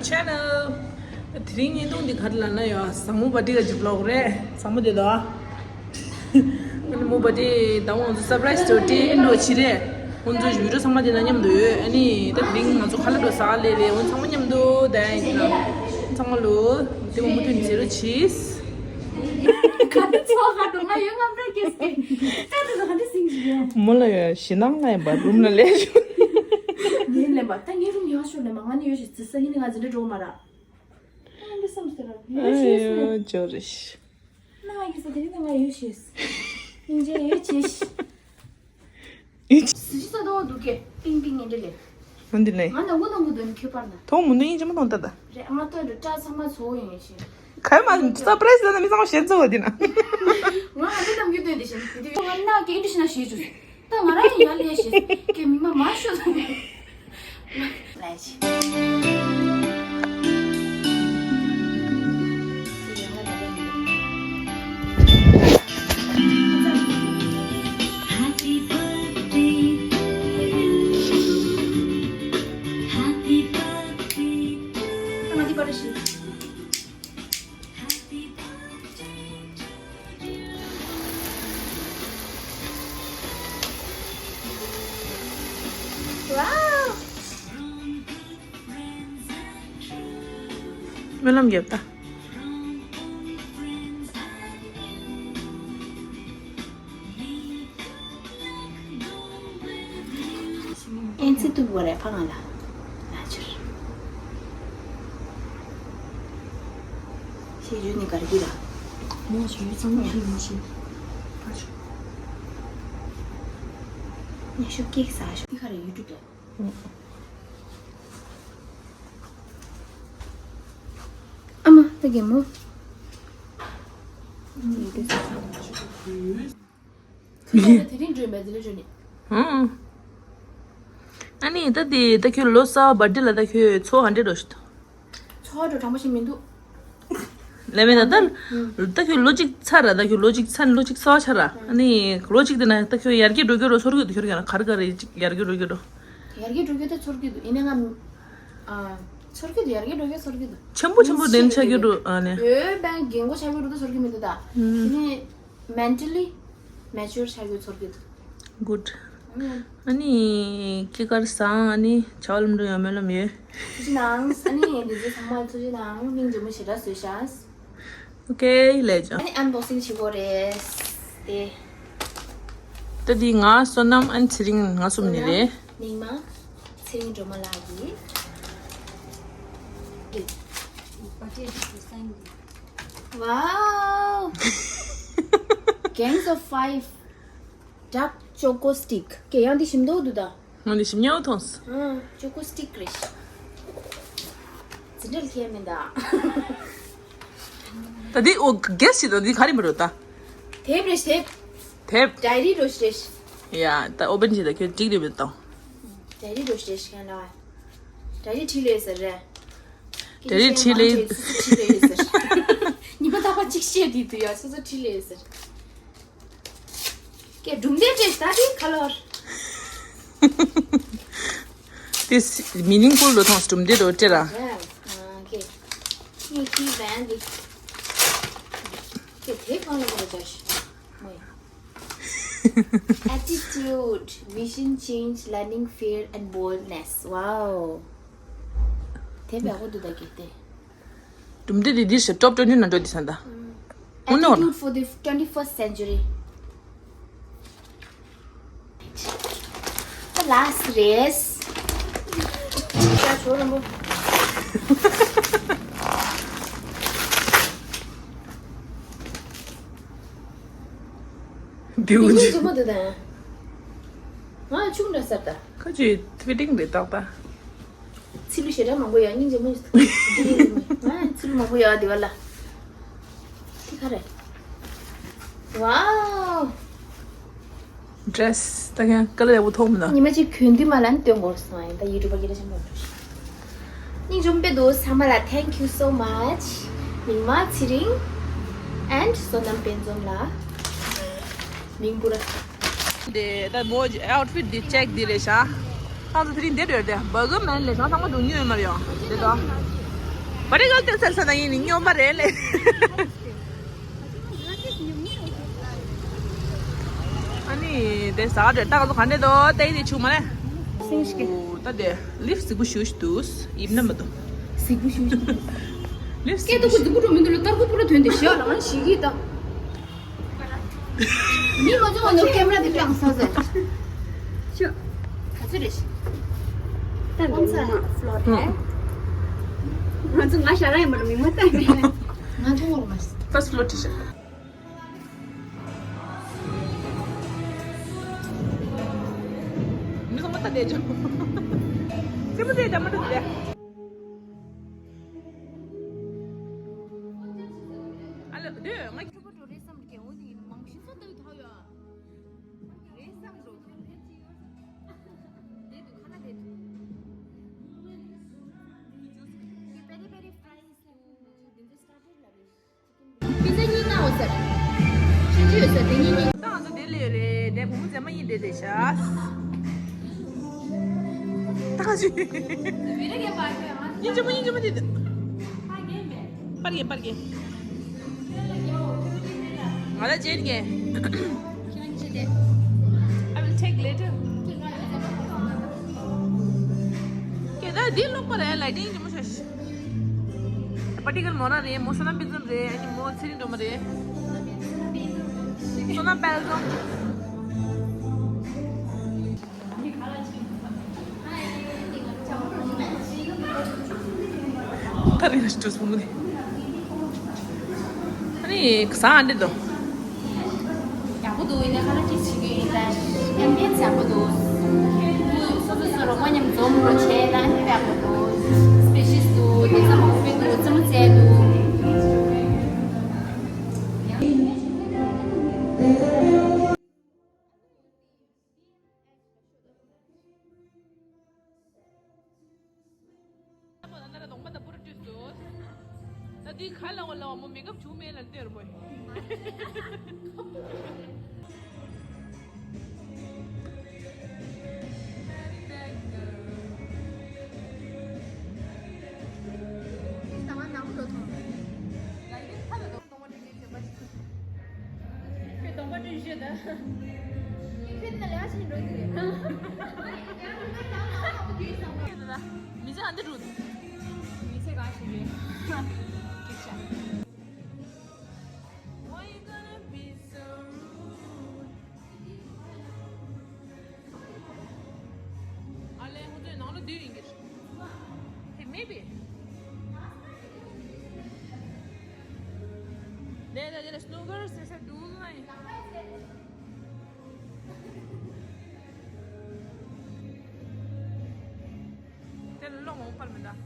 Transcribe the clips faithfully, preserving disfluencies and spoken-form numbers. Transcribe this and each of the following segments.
Channel། དེ་རིང་བརྙན་ཐུང་འདི་ག་རེ་ལབ་ན་ཡང་བཟང་མོ་པར་ཏི་གི་ཇི་བི་ལོག་རེད། བཟང་མོ་དེ་དང་། ཨ་ནི་མོ་པར་ཏི་དང་པོ་ང་ཚོ་སར་པ་རའི་སི་དེ་སྤྲད་འགྲོ་བྱེད་རེད། ཁོང་ཚོ་བི་ཌི་ཡོ་ཚང་མ་དེ་ན་མཉམ་དུ་ཡོད། ཨ་ནི་ད་དེ་རིང་ང་ཚོ་ཁ་ལག་འགྲོ་ཟ་ལེ་ལེ། འོ་ཚང་མ་མཉམ་དུ་ད་ཡིན་ན་ཚང་མ་ལོ་དེ་མོ་མུ་མཐུད་མཛད་རོགས་གྱིས། ག་འདྲ་ཚོགས་ཁ་དུ་ང་ཡོད་ངམ་འདྲ་སྐྱེས་སྐྱེས། ད་དུ་ག་འདྲ་སིང་ཞིག་ཡོད། མོ་ལ་ཡ་ཞེད་སྣང་ལ་ཡ་བར་རུམ་ལ་ལས་བྱུང་། ངའི་ལན་པ་ད་ངའི་རུམ་ཡག་ཤོས་ལན་པ་ང་ནི་ཡོད་ཞེས་ཟི་ས་ཡིན་ང་འཛིན་གྲྭ་འགྲོ་མ་ར། ཨ་འདི་བསམ་སྟེ་ར་ཡོད་ཞེས་ཨ་ཡོད་ཅོ་རེ་ཤི། ན་ང་གི་ས་དེ་རིང་ད་ང་ཡོད་ཞེས། སྙིང་རྗེ་ཡོད་ཅེས། ཨིན། སུ་ཞིག་ས་དོ་འདུག་གེ་པིང་པིང་ངན་འདྲ་ལེ། འོན་ཏེ་ནས། ང་ནང་ངུ་ནང་ངུ་དོན་ཁྱོད་པར་ན། ཐོག་མུ་ནུ་ཡིན་ཅི་མ་ཐོང་ད་ད། རེད་ང་ལྟོས་འགྲོ་སྐྲ་ཚང་མ་ཚོ་ཡོང་ཡིན་ཞེས། ག་མ་སར་པ་རའི་སི་ཟེར་ན་མི་ཚང་མ་ཞེད་ཚོ་བ་དེ་ན། ང་ཨ་ནི་གཏམ་རྒྱུད་སྟོན་དེ་བཞིན་དེ་དུས་ང་ན་སྐད་འདྲི་ཤི་ན་ཞེས་བྱུང་། ད་ང་རང་ཡང་ལས་ཞེས་སྐད་མི་མ་མ་ཤོད་ལས་ཞེས། སྨོན་ལམ་རྒྱབ་ད། ཨེན་ཚི་ཏུ་བོ་རེ་ཕ་ང་ལ། ན་ཆུར། ཞེས་ཡུལ་ནི་གར་གྱི་ར། མོ་ཞེས་ཡུལ་ཚང་མ་ཞིག་ཡིན་ཞིང་། ཕ་ཆུ། ཉི་ཤུ་ཀིག་ས་ཞོ། འདི་ག་རེ་ཡུ་ཊུབ་རེད། ཨ་མ་ད་གད་མོ། ཁ་ཁ་དེ་རིང་འགྲོས་མེད་དེ་ལས་འགྲོས་ནི། ཧུང་། ཨ་ནི་ད་དེ་ད་ཁྱོད་ལོ་གསར་བ་བར་ཌེ་ལ་ད་ཁྱོད་ཚོགས་ག་འདྲས་འགྲོ་ཤི་ད། ཚོགས་འགྲོ་དྲང་པོ་ཞིག་མི་འདུག་ལས་མེད་ད་ད། ད་ཁྱོད་ལོ་གཅིག་ཚར་ར་ད་ཁྱོད་ལོ་གཅིག་ཚར་ནི་ལོ་གཅིག་གསར་བ་ཆགས་ར། ཨ་ནི་ལོ་གཅིག་དེ་ན་ད་ཁྱོད་ཡར་རྒྱས་འགྲོ་རྒྱུ་རོ་ཚོར་གི་འདུག་ཁྱོད་ཀྱང་ག་རེ་ག་རེ་ཡར་རྒྱས་འགྲོ་རྒྱུ་རོ། ཡར་རྒྱས་འགྲོ་རྒྱུ་ད་ཚོར་གི་འདུག་ཡིན་ནའི་ང་། ཨ། ཚོར་གི་འདུག་ཡར་རྒྱས་འགྲོ་རྒྱུ་ཚོར་གི་འདུག་ཆེན་པོ་ཆེན་པོ་དེ་ནི་ཆགས་རྒྱུ་འགྲོ་ཨ་ནི། ཡོད་པའི་རྒན་གོག་ཆགས་རྒྱུ་འགྲོ་ད་ཚོར་གི་མི་འདུག་ད། ཨུམ། དེ་ནི། Mentally mature ཆགས་རྒྱུ་ཚོར་གི་འདུག Good. ཨ་ནི་སྐྱེས་སྐར་བཟང་། ཨ་ནི་བྱ་བ་ལམ་འགྲོ་ཡང་སྨོན་ལམ་ཡོད། ཐུགས་རྗེ་གནང་། ཨ་ནི་འདི་ཚོ་ཚང་མ་ཐུགས་རྗེ་གནང་། སྙིང་རྗེ་མོ་ཞེ་དྲག་བཟོས་ཤག Okay, ལས་ཅོ། ཨ་ནི་ཨན་བོག་སིང་བྱེད་དགོས་རེད། དེ། ད་འདི་ང་བསོད་ནམས་ཨན་ཚེ་རིང་ང་གསུམ་ནི་རེད། ནིང་མ། ཚེ་རིང་སྒྲོལ་མ་ལགས་ཀྱིས། Wow! Gangs of Five. Dark choco stick. ཀྱེ་ཡང་འདི་ཞིམ་མདོག་འདུག་ད། ང་འདི་ཞིམ་ཉལ་མཐོང་སོང་། ཨ། choco stick རེད། འཛིན་གྲྭ་ལ་ཁྱེར་མིན་ད། ད་འདི་ཨོ་གེ་སི་ད་འདི་ག་རེ་མི་རུ་ད། དེབ་རེད་དེབ། དེབ། ཌའི་རི་རོ་ཞིག་རེད། ཡ་ད་ཨོ་པན་བྱེད་ད་ཁྱོད་འགྲིག་རེད་མི་ད། ཌའི་རི་རོ་ཞིག་རེད་ཤི་ཁན་ལ། ཌའི་རི་ཁྲིད་ལས་ཟེར་རེད། ཌའི་རི་ཁྲིད་ལས། ཁྲིད་ལས་ཟེར། ཉི་མ་རྟག་པར་གཅིག་བཤད་དུས་དུས་ཡ་སོ་སོ་ཁྲིད་ལས་ཟེར། ཀྱེ་སྒྲུང་དེབ་དེ་ད་དེ་ཁ་ལོར། དེ་meaningful ལོ་ཐང་སྒྲུང་དེབ་རོ་ཏེ་ར། ཀྱེ་ངས་ཁྱི་བན་དེ། ཀྱེ་དེ་གང་ལ་གོ་ར་ཅར་ཤི། མོ་ཡ། Attitude, vision change, learning, fear and boldness. Wow. དེ་བས་གོ་འདུག་ད་ཀྱེ་དེ། སྒྲུང་དེབ་འདི་འདིར་ཞེ་top twenty ནང་འགྲོ་འདི་ས་འདྲ། ཨུ་ནོ། Attitude for the twenty-first century. The last race. ཡ་ཇོ་རམ་བུ། འདི་འདི་འདི་ཇི་མ་འདི་དང་། ང་ཆུང་འདྲ་སར་ད། ཁ་ཅིག་fitting རེད་ཏག་ཏག་ཚི་ལུ་ཞེ་དྲག་མང་པོ་ཡོད། སྙིང་རྗེ་མོ་ཞིག་ང་ཚི་ལུ་མང་པོ་ཡོད་དེ་བ་ལ། དེ་ག་རེད། Wow. Dress ད་ཁྱེད་ཀ་ལ་ཡག་པོ་ཐོག་མི་འདུག་ཉི་མ་གཅིག་གྱོན་དུས་མ་ལན་སྟོན་དགོས་སོང་ཨ། ད་ཡུ་ཊུབ་པ་གི་རེ་ཆེན་པོ་འགྲོ་ཤི། སྙིང་རྗེ་མོ་དཔེ་འདུག་ཚང་མ་ལ་thank you so much. མིང་མ་ཚེ་རིང་and བསོད་ནམས་དཔལ་འཛོམས་ལགས། མིང་པུ་ར། དེ་ད་མོ་outfit འདི་check འདི་རེད་ཤག་ཁོང་ཚོ་དེ་རིང་འདིར་ཡོད་དེ་བ་གི་མན་ལས་ཤག་ཚང་མ་འགྲོ་མྱོང་ཡོད་མ་རེད་ཡ། དེ་ད། བ་རེ་གལ་ཏེ་ཚར་ས་ན་ཡིན་ནི་སྨྱོན་པ་རེད་ལེ། ཨ་ནི་དེ་ཟ་ག་འདྲ་ད་ག་ཚོད་ག་འདྲ་འདུག་ལྟ་ཡི་དེ་བྱུང་མ་རེད། སེང་ཤི་ཀེ། ད་དེ་ལིབ་གཟིགས་པོ་ཞུ་ཞུ་འདུག་ཡིབ་ན་མ་འདུག་གཟིགས་པོ་ཞུ་ཞུ་འདུག་ལིབ་སྐད་དུ་གཟིགས་པོ་འགྲོ་མི་འདུག་ལ་སྟར་ཁུ་པུ་ར་ཐོན་ཏེ་ཞེ་ལ་ང་ཞིག་གིས་ད། མི་མ་ཚོ་ང་ཚོ་ཀེམ་ར་དེ་བཀྲག་ས་ཟེར། ཤོ། ག་ཚོད་རེད། ད་མི་མ་ཕློ་རེད། ང་ཚོ་ང་ཞ་ར་ཡིན་པར་མི་མ་ལྟ་མེད། ང་ཚོ་ངོར་མ་ཕློ་ཕློ་ཏི་ཤ། མི་ཚོ་མ་ལྟ་བསྡད་ཅོ། སེམས་པ་བསྡད་ད་མ་ལྟ་བསྡད། ཨ་ལ་དུས་ང་ཁྱོད་པོ་འགྲོ་རེད་བསམ་གི་འོ་དེ་ཡིན་མང་ཤི་ཚོ་ལྟ་བུ་ཐག་ཡོད། རེད་བསམ་འགྲོ། དེ་འདུག་ཁ་ན་དེ་འདུག Peri peri fries འདུག་དེ་ཚོ་starter ལ་རེད། པི་ཛ་གཉིས་གནང་འོ་ཟེར། ཆུང་ཆུང་ཡོད་ཟེར་དེ་གཉིས་གཉིས། ད་ང་ཚོ་དེ་ལས་རེད་དེ་བུ་མོ་མཛེས་མ་གཉིས་དེ་དེ་ཤ། ད་ཅི། ཡིན་ཅི་མ་ཡིན་ཅི་མ་དེ་དེ། པར་གྱི་པར་གྱི། ང་ལ་བྱེད་ཀྱི། I will take later. ཁྱེད་ད་འདི་ལོག་པ་རེད་ལ་ཏིང་ཅི་མོ་ཤ་ཤ། པར་ཊི་ཀལ་མོ་རང་རེད་མོ་བསོད་ནམས་དཔལ་འཛོམས་རེད་ཨ་ནི་མོ་ཚེ་རིང་སྒྲོལ་མ་རེད། བསོད་ནམས་དཔལ་འཛོམས། ད་རིང་ཞུ་སོང་ནི། ཨ་ནི་ཟ་འདི་དོ། ཡག་པོ་འདུག་ཡིན་ནའི་ཁ་ལག་ཅིག་བྱེད་ཀྱི་ཡིན་ད། ཨེམ་བི་ཡན་སི་ཡག་པོ་འདུག་སོ་སོ་སོ་རོགས་པ་མཉམ་འཛོམས་རོགས་བྱས་ན་ཡག་པོ་འདུག་སི་པེ་ཤིས་འདུག་དེ་ཚོ་མང་པོ་འདུག་རྩེད་མོ་རྩེ་འདུག་ད་འདི་ག་ལ་བ་ལ་བ་མོ་མེ་ཀབ་བྱུང་མེད་ལ་སྟེར་མོ། ཁྱོད་གདོང་པ་བཀྲུས་ཤོད་ད། ཁྱོད་ནི་ལས་ཀ་བྱེད་འགྲོ་གི་རེད། མི་ཚེ་ཨ་འདི་རུ། མི་ཚེ་ག་ཞིག་རེད། ཀི་ཆ། Why you gonna be so rude? ཨ་ལས་ཁོ་ཚོའི་ནང་ལ་བསྡུས་ཡིན་གྱི། Hey, maybe. There, there, there is no girls, there's a dual line. དེ་ལ་ལོག་འོང་པར་མི་འདའ།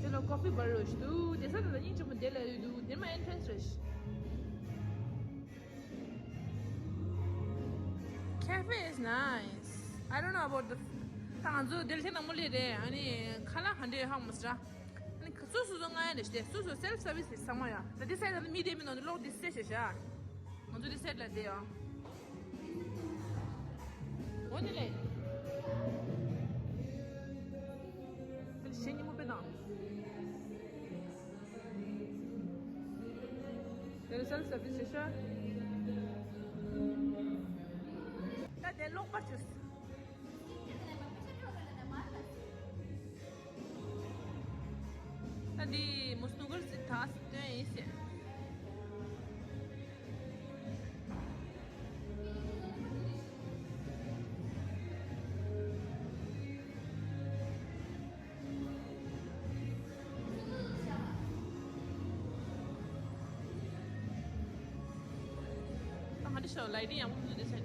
དེ་ལ་ཀོ་ཕི་བར་རོ་ཞིག་འདུག་དེ་ས་དེ་ལ་སྙིང་རྗེ་མོ་དེ་ལ་ཡོད་འདུག་དེ་མ་ཨེན་ཊྲན་སི་རེད། Cafe is nice. I don't know about the. ད་ང་ཚོ་དེ་ལ་ཐེངས་དང་པོ་སླེབས་རེད། ཨ་ནི་ཁ་ལག་ག་འདྲས་ཧ་གོ་མ་སོང་། ཨ་ནི་སོ་སོ་སོ་ང་ཡ་རེད་ཤི་སོ་སོ་སེལ་ཕི་སར་བི་སི་རེད་ཚང་མ་ཡ། ད་དེ་སའི་ད་མི་དེ་མི་ནང་དུ་ལོག་དེ་སེ་ཤ་ཤ། ང་ཚོ་དེ་སེ་ལ་དེ་ཡ། འོ་དེ་ལས། དེ་ལ་གཞས་ཉིན་མོ་དཔེ་དང་། དེ་ལ་སེལ་ཕི་སར་བི་སི་ཤ་ཤ། ད་དེ་ལོག་པར་བྱོས། ད་འདི་མོ་སྣུ་གར་ཟིག་ཐག་སྟོན་ཡིན་ཟེར། ད་ང་འདི་ཤོག་ལའི་ཊིང་ཡག་པོ་མི་འདུག་འདི་ཟེར།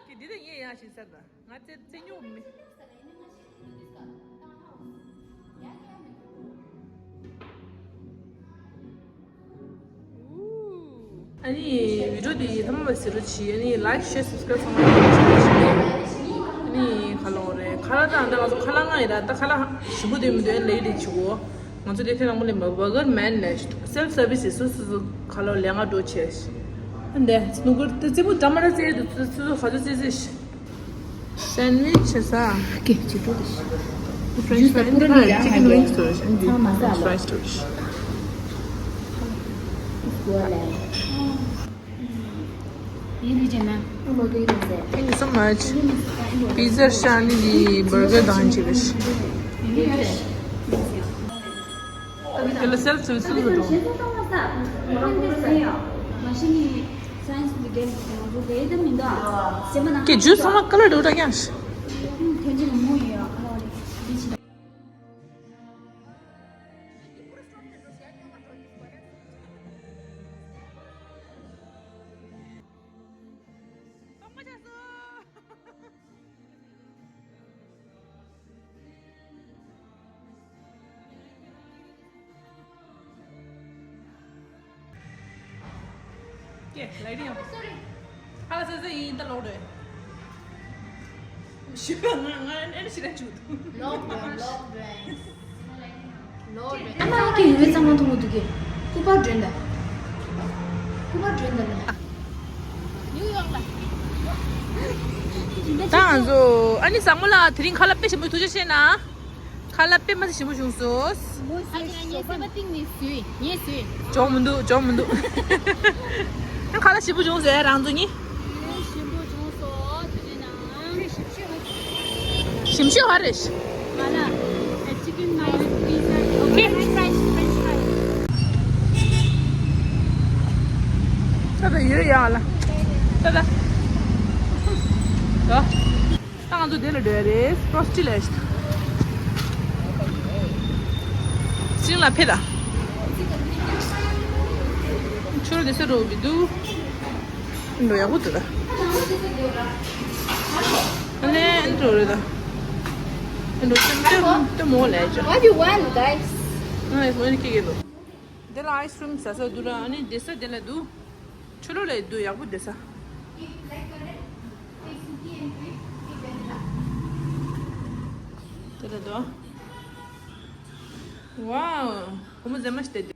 ཀི་འདི་ད་ངས་ཡང་ཞིག་ཟེར་ད། ང་ཚེ་ཚེ་སྨྱུག་མི། ཨ་ནི་བི་ཌིའོ་འདི་ཐ་མ་བ་ཟེར་རོ་ཆི། ཨ་ནི་ལའིཀ་ཤེར་སབ་སི་ཀ་རའིབ་ཚང་མ་ཡོད་ཆི་ཆི་ནས། ཨ་ནི་ཁ་ལོ་རེད་ཁ་ལ་ད་ད་ང་ཚོ་ཁ་ལ་ང་ཡི་ར་ད་ཁ་ལ་ཞིམ་པོ་འདོད་མི་འདོད་ལེ་ལེ་ཆི་གོ། ང་ཚོ་དེ་ཐེངས་དང་པོ་ལས་མ་བར་གར་མན་ལས་སེལ་ཕི་སར་བི་སི་སོ་སོ་སོ་ཁ་ལོ་ལས་ང་འགྲོ་ཆེ། འདི་སྣུ་གུར་དེ་རྩེ་མོ་འདྲ་མ་འདྲ་རྩེ་འདུག་ཚོ་ཚོ་ཁ་ཚོ་རྩེ་རྩེ་ཤི། སེན་ཝིཆ་བྱེད་ས། ཀེ་ཅི་ཏུ་རེ། ཕྲེན་ཆི་ཕ་རའི་འདི་ལ་ཅི་ཀན་ཝིང་སི་ཏོར་ཨེན་ཌི་ཕྲེན་ཆི་ཕ་རའི་སི་ཏོར་ཤི། Thank you so much. Pizza ཤ་ནི་འདི་བར་གར་དང་ཅི་རེ་ཤི། དེ་ལ་སེལ་ཚུལ་ཚུལ་དུ་འགྲོ། ཀྱེ་ཇུས་ཚང་མ་ཀ་ལར་འདྲ་འདྲ་ཀྱང་ཤི། ཀྱེ་ལའི་ཊི་ཡང་། སོ་རི། ཧ་ལ་ས་ས་ཡིན་ད་ལོག་འགྲོ། ཞུ་ང་ང་ཨེ་ཤི་ར་ཆུ། ལོག་འགྲོ་ལོག་འགྲོ། ལོག་འགྲོ། ཨ་མ་ཀྱི་ཡུལ་ཚང་མ་མཐོང་གི་འདུག་གི། སྐུ་པར་སྒྲོན་ད། སྐུ་པར་སྒྲོན་ད་ལ། ད་ང་ཚོ་ཨ་ནི་བཟང་མོ་ལགས་དེ་རིང་ཁ་ལག་དཔེ་ཞིམ་པོ་ཐུགས་རྗེ་ཆེ་གནང་། ཁ་ལག་དཔེ་མ་ཞིམ་པོ་བྱུང་སོང་། ཨ་ཅག་ངའི་སེམས་པ་གཏིང་ནས་ཟོས། ངས་ཟོས། འཇོག་མི་འདུག་འཇོག་མི་འདུག་ཁ་ལག་ཞིམ་པོ་བྱུང་ཟེར་རང་ཚོ་གཉིས། ཞིམ་པོ་བྱུང་སོང་དེ་རིང་ན། ཞིམ་ཤོས་ཧ་རེ། ང་ལ་ཅི་ཀན་ནག་ཊི་སི་པི་ཛ། ཨོ་ཁེ། ཕྲེན་ཆི་ཕ་རའི་སི། ཕྲེན་ཆི་ཕ་རའི་སི། ད་ད་ཡོད་ཡ་ལ། ད་ད། ད་ང་ཚོ་དེ་ལ་འགྲོ་ཡ་རེད། ཕྲོ་སི་ཊི་ལ་ཡ་ཤི་ད། སྤྲིན་ལ་ཕེབས་ད། ཆུ་རོ་དེ་ས་རོ་བི་འདུག་འགྲོ་ཡག་པོ་འདུག་ད། ཨ་ནེ་འགྲོ་རེད་ད། འགྲོ་ཅམ་ཅམ་ཏེ་མོ་ལས་ཅོ། What do you want, guys? ཨ་ནེ་མོ་ནི་ཀི་ཀི་འགྲོ། དེ་ལ་ཨའི་སི་ཀྲིམ་ཟ་ས་འདུག་ར། ཨ་ནི་བསྡད་ས་དེ་ལ་འདུག་ཆུ་ལོག་ལ་འདུག་ཡག་པོ་བསྡད་ས། དེ་ལ་འདུག་ཝའོ། བུ་མོ་མཛེས་མ་ཞིག་བསྡད་འདུག་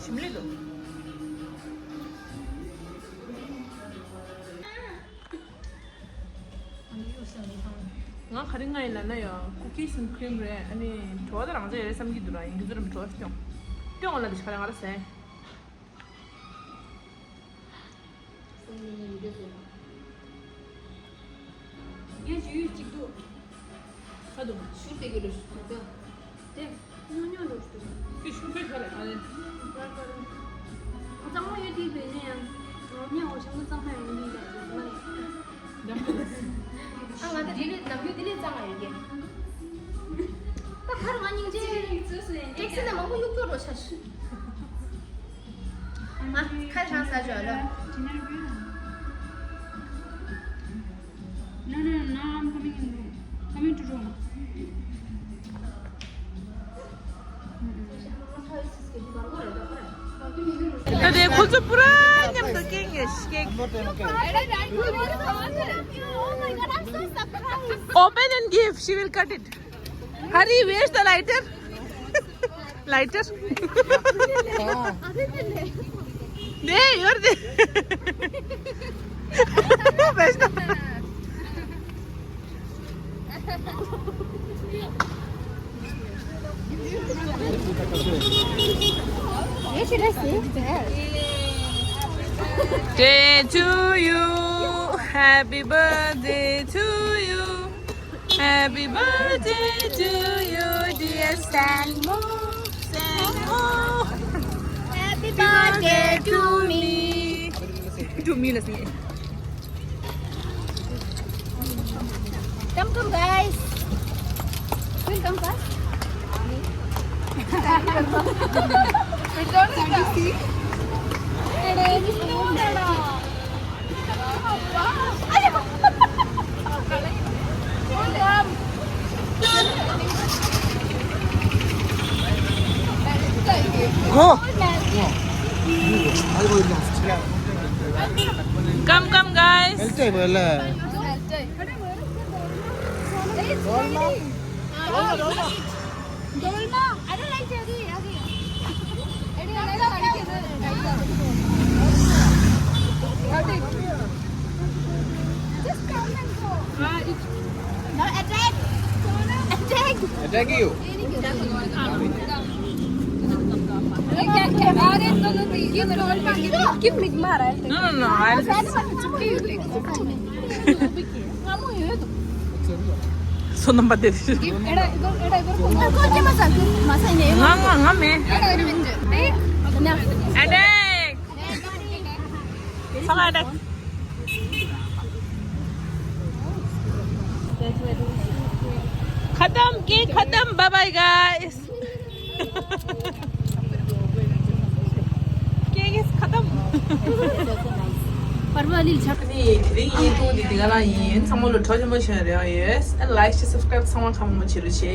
ཞིམ་ལེ་འདུག་ང་ག་རེ་མངགས་ཡིན་ལབ་ན་ཡང་ཀུ་ཀི་སི་ཨེན་ཁི་རིམ་རེད། ཨ་ནི་བྲོ་བ་དང་རང་བཙན་ཡོད་རེད་བསམ་གྱི་འདུག་ར། ཡིན་གྱི་ཚོ་རེད། བྲོ་བ་སྐྱོང་སྐྱོང་ལ་འདི་ག་རེ་ང་ར་ཟས། ངས་ཞུ་ཡིག་གཅིག་འདུག་ཁ་དུ་ཞུ་དེ་གི་རུ་ཞུ་དེ། དེ་ཉོ་ཉོ་རུ་ཞུ། དེ་ཞུ་པའི་ཁ་ལ་ཨ་ལེ། གཙང་མ་ཡོད་དེ་བས་ནས་ཡང་། ངས་འོ་ཞང་གི་གཙང་མ་ཡོད་ནི་ཡ་ཞུ་མ་རེད། ཨ་ང་ད་དེ་ལས་ནམ་རྒྱུན་དེ་ལས་གཙང་མ་ཡོད་གི། ད་ཁར་ང་སྙིང་རྗེ། ཊེག་སི་ནས་མང་པོ་གཡུག་ཀྱོག་རོ་ཆ་ཞུ། ང་ཁ་ཤང་ས་ཅོ་ལོ། No, no, no, now I'm coming in room. Coming to room. ད་དེ་ཁོ་ཚོ་པུ་ར་མཉམ་དུ་སྐད་ངེས་སྐད། Open and give, she will cut it. Hurry, where's the lighter? Lighter? 네, 여기네. Day to you, happy birthday to you. Happy birthday to you, dear Sangmo. Sangmo. Happy birthday to me. To me, let's sing. Come, come, guys. Welcome, guys. Return, see. Oh. Come, come, guys. Dolma. I don't like cherry. Just come and go. No, attack. Attack. Attack you. Give me, give me. No, no, no. I'll བསོད་ནམས་པ་དེ། ང་ང་ང་མེད། ཨ་ནེ། ཚང་མ་ཨ་ནེ། खत्म, केक खत्म, bye bye guys। Cake is खत्म। पर्व अलिअलि छ। अनि दि रिङ यी to the दि गला यी इन समोलो ठो जम्बो छ रे yes. And like, share, subscribe ཚང་མ་ཁམ་མ་ཆེ་རུ་ཆེ།